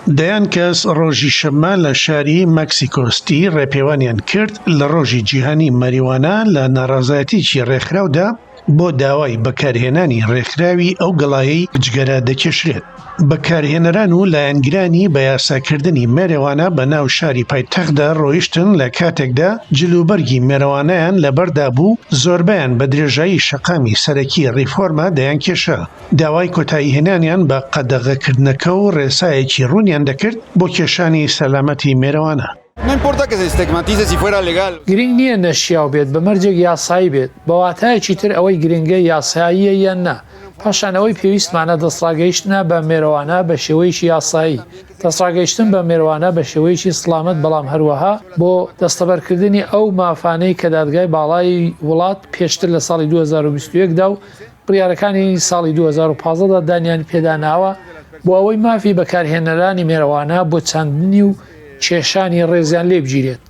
دەیان کەس ڕۆژی شەممە لە شاری مەکسیکۆ ستی ڕێپێوانیان کرد لە ڕۆژی جیهانی مەریوانا لە ناڕەزایەتیی ڕێکخراودا بۆ داوای بەکارهێنانی ڕێکخراوی ئەو گەڵایەی جگەرە دەکێشرێت. بەکارهێنەران و لایەنگرانی بە یاساکردنی مەرێوانە بە ناو شاری پایتەختدا ڕۆیشتن لە کاتێکدا جلوبەرگی مێرەوانەیان لەبەردا بوو، زۆربەیان بە درێژایی شەقامی سەرەکی ڕیفۆرما دەیانکێشا. داوای کۆتاییهێنانیان بە قەدەغەکردنەکە و ڕێسایەکی ڕوونیان دەکرد بۆ کێشانی سەلامەتی مێرەوانە. گرنگ نییە نەشیاو بێت بە مەرجێک یاسایی بێت، بە واتایەکی تر ئەوەی گرنگە یاساییە یان نا، پاشان ئەوەی پێویستمانە دەستڕاگەیشتنە بە مێروانە بە شێوەیەکی یاسایی، دەستڕاگەیشتن بە مێروانە بە شێوەیەکی سڵامەت بەڵام هەروەها بۆ دەستەبەرکردنی ئەو مافانەی کە دادگای باڵای وڵات پێشتر لە ساڵی 2021 دا و بڕیارەکانی ساڵی 2015 دا دانیان پێدا ناوە بۆ ئەوەی مافی بەکارهێنەرانی مێروانە بۆ چاندنی و کێشانی ڕێزیان لێ بگیرێت.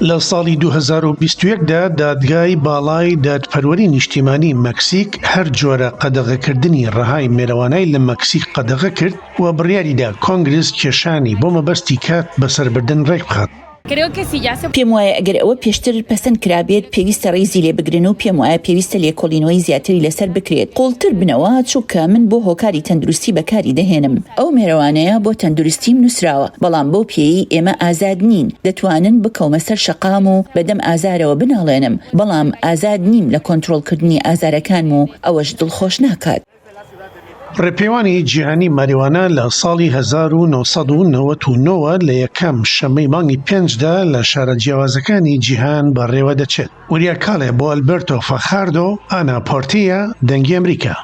لە ساڵی 2021 دا دادگای باڵای دادپەروەری نیشتیمانی مەکسیک هەر جۆرە قەدەغەکردنی ڕەهای مێرەوانای لە مەکسیک قەدەغە کرد و بڕیاریدا کۆنگرس کێشانی بۆ مەبەستی کات بەسەربردن ڕێکبخات. پێم وایە ئەگەر ئەوە پێشتر پەسەند کرابێت، پێویستە ڕێزی لێ بگرن و پێم وایە پێویستە لێکۆڵینەوەی زیاتری لەسەر بکرێت، قووڵتر بنەوە، چونکە من بۆ هۆکاری تەندروستی بەکاری دەهێنم. ئەو مێرەوانەیە بۆ تەندروستیم نووسراوە، بەڵام بەو پێیەی ئێمە ئازاد نین، دەتوانن بکەومە سەر شەقام و بەدەم ئازارەوە بناڵێنم، بەڵام ئازاد نیم لە کۆنترۆڵکردنی ئازارەکانم و ئەوەش دڵخۆش ناکات. ڕێپێوانی جیهانی ماریوانا لە ساڵی 1999 وە لە یەکەم شەممەی مانگی پێنجدا لە شارە جیاوازەکانی جیهان بەڕێوەدەچێت. وریا کاڵێ بۆ ئەلبێرتۆ فاخاردۆ، ئانا پۆرتیە، دەنگی ئەمریکا.